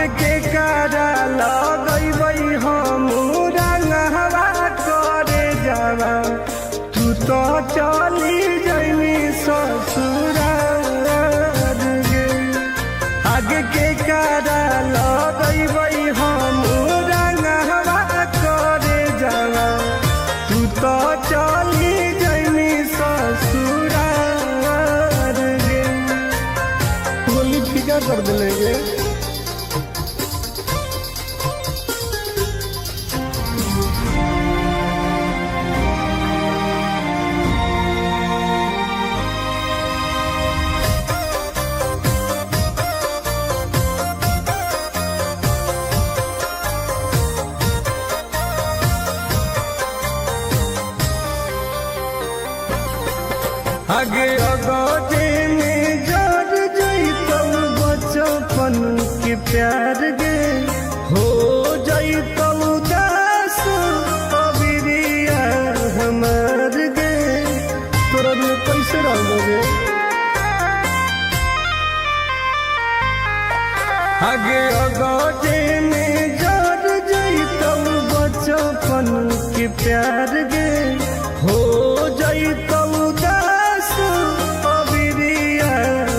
आगे के कारा लगैबै हम रंगवा करे जावा, तू तो चली जैनी ससुरार गे। आगे के कारा लगैबै हम रंगवा करे जावा, तू तो चली जैनी ससुरार गे। होली फीका कर दिले गे। आगे अगजे में जर जैतौ बचपन के प्यार गे, हो जैतौ दास अबिरिया हमार गे। तोरा बिना कैसे रहबो गे। आगे अगजे में जर जैतौ बचपन के प्यार गे, हो जैतौ दास अबिरिया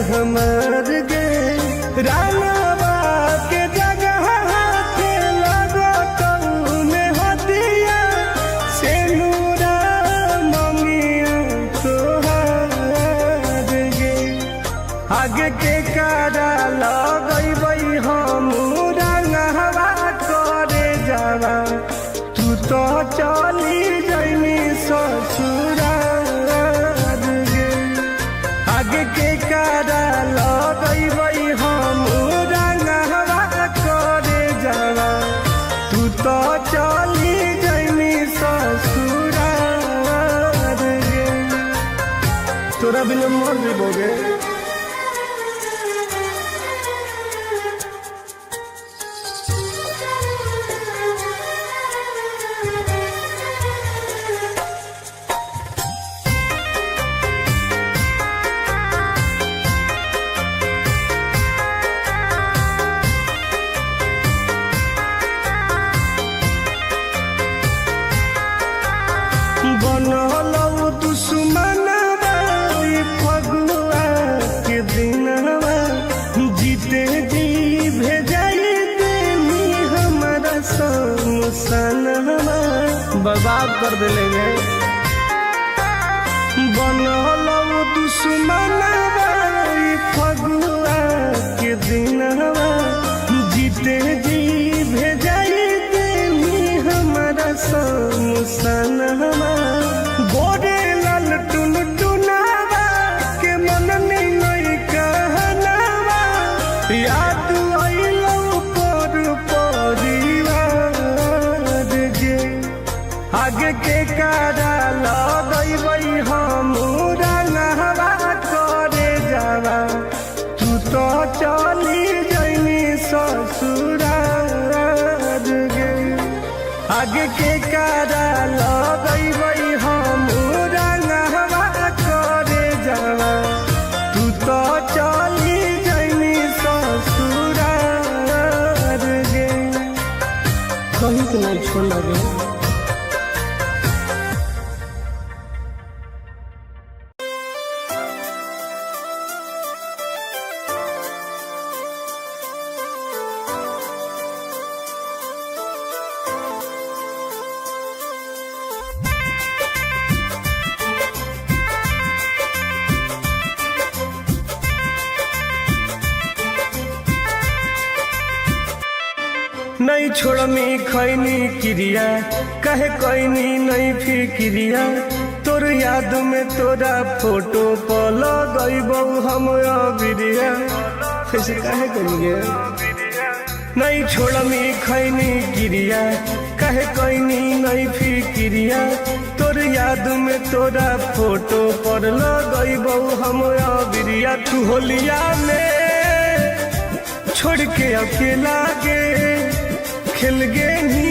हमार गे। रानवा के जगह हाथे लगतौ में हदिया, सेनुरा मंगिया तोहार गे। आगे के कारा लगैबै हम रंगवा करे जावा, तू तो चली जैनी ससुरार गे। आगे के कारा लगैबै हम रंगवा करे जावा, तू तो चली जैनी ससुरार गे। तोरा बिना मर जेबो गे। बनलौ दुश्मनवा फगुआ के दिनवा, जीते जी भेजाई देनी हमारा शमशानवा। बर्बाद कर दिले गे। बनलौ दुश्मनवा फगुआ के दिनवा, जीते जी भेजाई देनी हमारा शमशानवा। गोरे लाल टुन टुनावा के मन में नहीं कहनावा, याद अइलौ पर परिवार गे। आगे के कारा लगैबै हम रंगवा करे जावा, तू तो चली जैनी ससुरार गे। आगे के कारा लगैबै हम रंगवा करे जावा, तू तो चली जैनी ससुरार गे। कहीं के नहीं छोड़ गे। नहीं छोड़मी खैनी क्रिया, कहे कैनी नहीं फिक्रिया, तोर याद में तोरा फोटो पर लगैबौ हम अबिरिया। ऐसे काहे करिए। नहीं छोड़मी खैनी क्रिया, कहे कैनी नहीं फिक्रिया, तोर याद में तोरा फोटो पर लगैबौ हम अबिरिया। तू होलिया में छोड़ के अकेला गे, खेल गे नी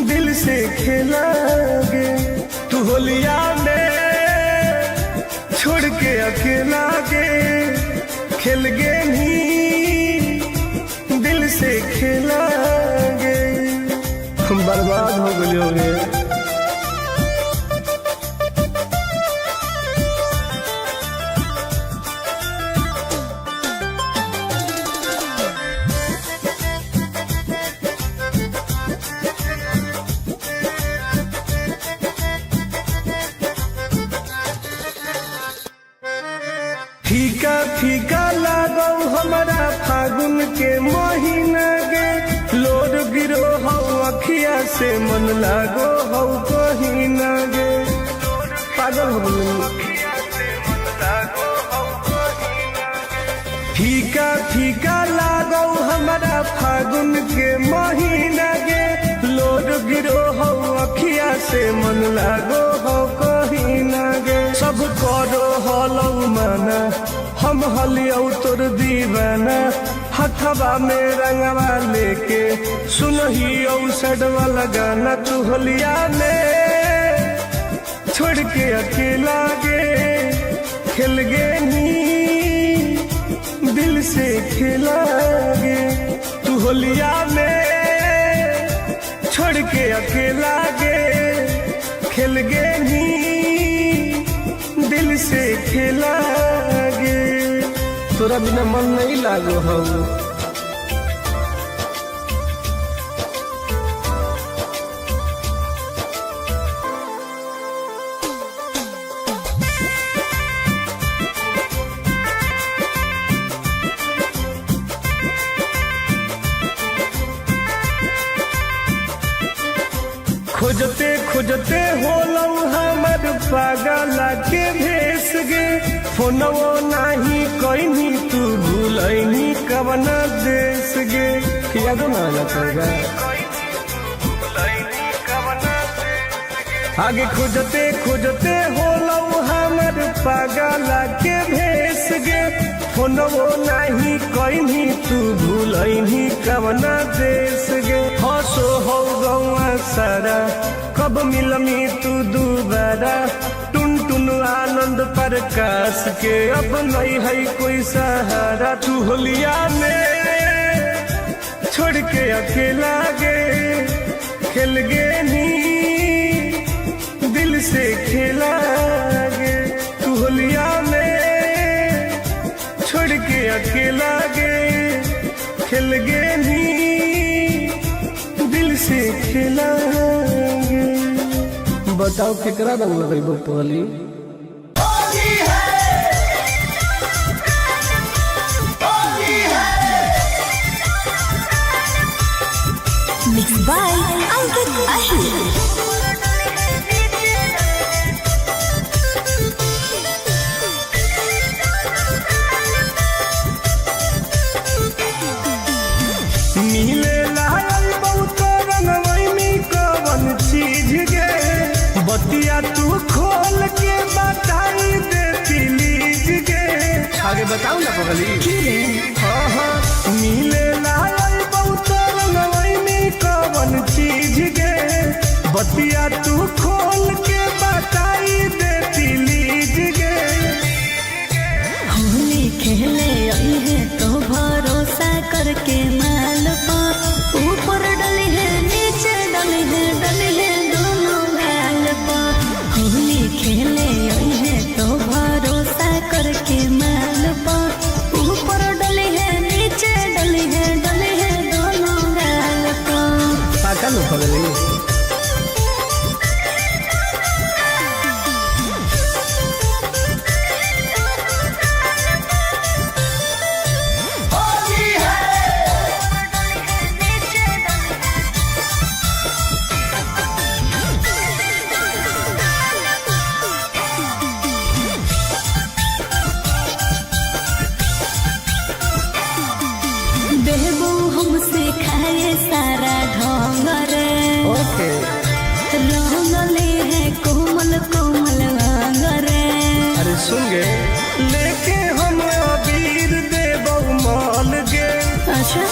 दिल से खेला गे। तू होलिया में छोड़ के अकेला गे, खेल गे नी बर्बाद हो गई हो गे। फीका फीका लागौ हमारा फागुन के महीना गे, लोर गिरो हौ अखिया से मन लागो हौ कहीना गे। पागल हो गई। फीका फीका लागौ हमारा फागुन के महीना गे, लोर गिरो हौ अखिया से मन लागो हौ कहीना गे। सब करो हलौ माना, हम हलियौ तोर दीवाना, हथवा में रंगवा लेके सुनही औ सडवा लगाना। तू होलिया में छोड़ के अकेला गे, खेल गे नी दिल से खेला गे। तू होलिया में छोड़ के अकेला गे, खेल गे नी दिल से खेला गे। तोरा बिना मन नहीं लागो हौ। खोजते खोजते होलौ हमर पागल के भेस गे, फोनवो नाही कइनी तू भूलैनी कवना देश गे। यादो ना आना पड़ेगा आगे। खोजते खोजते होलौ हमर पागल के भेस गे, फोनवो नाही कइनी तू भूलैनी कवना देश गे। हंसो हौ गौआ सारा, कब मिलमी तू दोबारा, टुन टुन आनंद प्रकाश के अब नहीं है कोई सहारा। तू होलिया में छोड़ के अकेला गे, खेल गे नी दिल से खेला गे। तू होलिया में छोड़ के अकेला गे, खेल गे नी दिल से खेला गे। बताओ केकरा रंग लगैबो पहली। Mix by Ankit Ahir. मिले लायल बहुत रंगवई में कवन चीज गे, बतिया तू खोल के बताई दे प्लीज गे। आगे बताऊ ना पगली। हाँ हाँ, मिले लायल बहुत रंगवई में कवन चीज गे, बतिया तू खोल के बताई दे प्लीज गे। होली खेले आई है तो भरोसा करके माल पा, ऊपर डली है नीचे डली है, डली है दोनों गाल पा। होली खेले आई है तो भरोसा करके माल पा, ऊपर डली है नीचे डली है, डली है दोनों गाल पा। पागल हो पगली। बेबू हमसे खाए सारा ढोंग रे, ओके रंगले है कोमल कोमल अंग रे। अरे सुन गे, लेके हम अबीर देबौ माल गे, अच्छा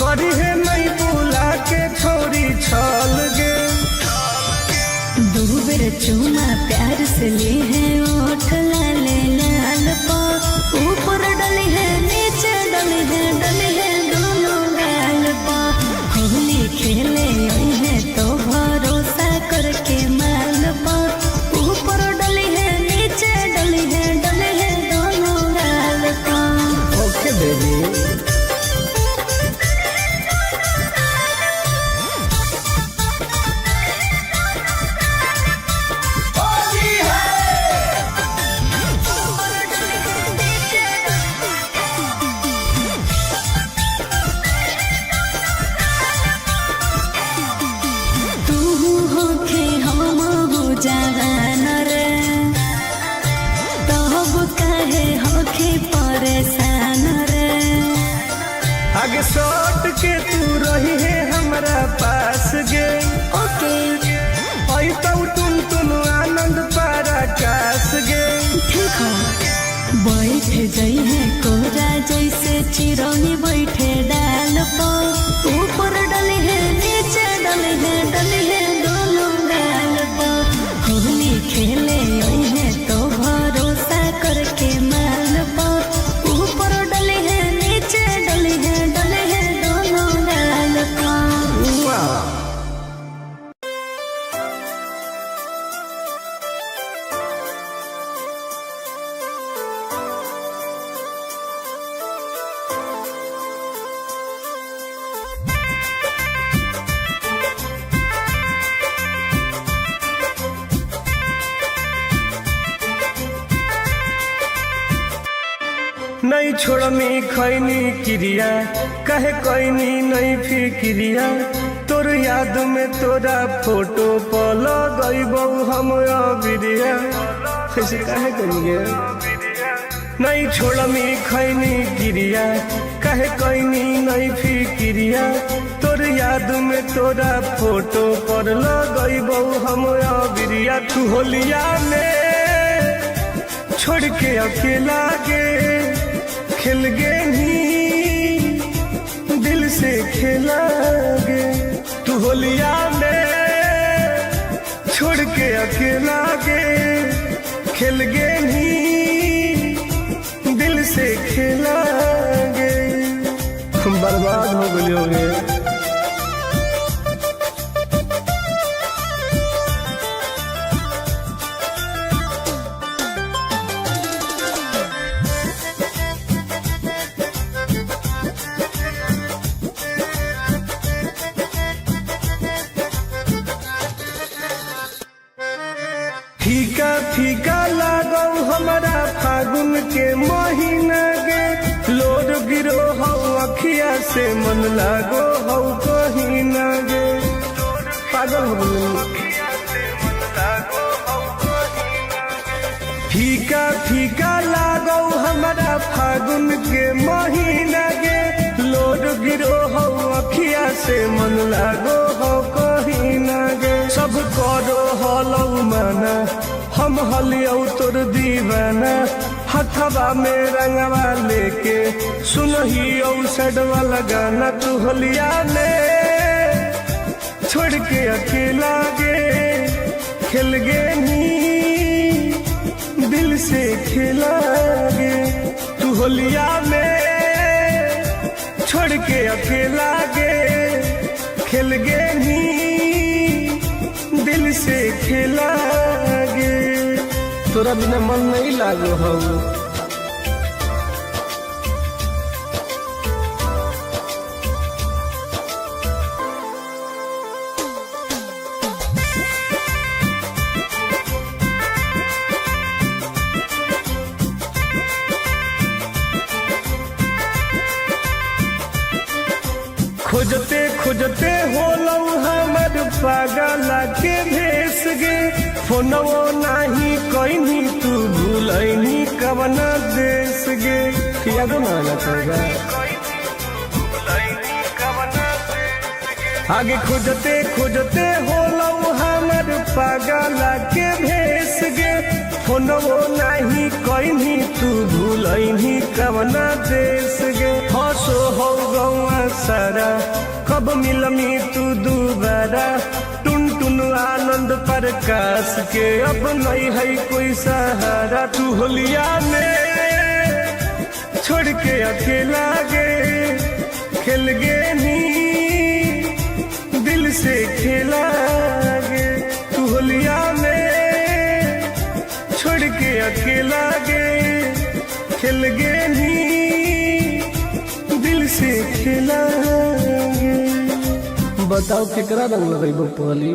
करी है नहीं बुला के छोरी छाल गे। दो बेर चूमा प्यार से ले है ओठ लाले लाल पा, ऊपर डली है नीचे डली है, डली है दोनों गाल पा। होली खेले आई है आगे सट के तू रही है हमरा पास गे। ओके। ऐतौ टुन टुन आनंद पराकाश गे। ठीक हो। बैठ जई है कोरा जैसे चिरौनी बैठे डाल पर, ऊपर डली है नीचे डली है डली है दोनों गाल पर। होली खेले आई है तो भरोसा करके माल पर, ऊपर डली है नीचे डली है डली है दोनों गाल पर। वाह। नहीं छोड़मी खैनी क्रिया, कहे कैनी नहीं फिक्रिया, तोर याद में तोरा फोटो पर लगैबौ हम अबिरिया। ऐसे काहे करिए? नहीं छोड़मी खैनी क्रिया, कहे कैनी नहीं फिक्रिया, तोर याद में तोरा फोटो पर लगैबौ हम अबिरिया। तू होलिया में छोड़ के अकेला गे खेल गे नी, दिल से खेला गे। तू होलिया में छोड़ के अकेला गे खेल गे नी, दिल से खेला गे। हम बर्बाद हो गए हो गए। फीका फीका लागौ हमारा फागुन के महीना गे, लोड गिरो हौ अखिया से मन लागो हौ कहीं ना गे। पागल हो गइल। फीका फीका लागौ हमारा फागुन के महीना गे, लोड गिरो हौ अखिया से मन लागो हौ कहीं ना गे। सब करो हलौ माना, हम हलियौ तोर दीवाना, हथवा में रंगवा लेके सुनही औ सडवा लगाना। तू होलिया में छोड़ के अकेला गे खेल गे नी, दिल से खेला गे। तू होलिया में छोड़ के अकेला गे खेल गे नी, दिल से खेला गे। तोरा बिना मन नहीं लागो हौ। खोजते खोजते होलौ हमर पागल के भेस गे, फोनवो नाही कैनी तू भूलैनी कवना देश गे। यादो ना आना पड़ेगा। आगे खोजते खोजते होलौ हमर पागल के भेस गे, फोनवो नाही कैनी तू भूलैनी कवना देश गे। हंसो हौ गौआ सारा, कब मिलमी तू दोबारा, टुन टुन आनंद प्रकाश के अब नहीं है कोई सहारा। तू होलिया में छोड़ के अकेला गे खेल गे नी, दिल से खेला गे। तू होलिया में छोड़ के अकेला गे खेल गे नी, दिल से खेला गे। बताओ केकरा रंग लगैबो पहली?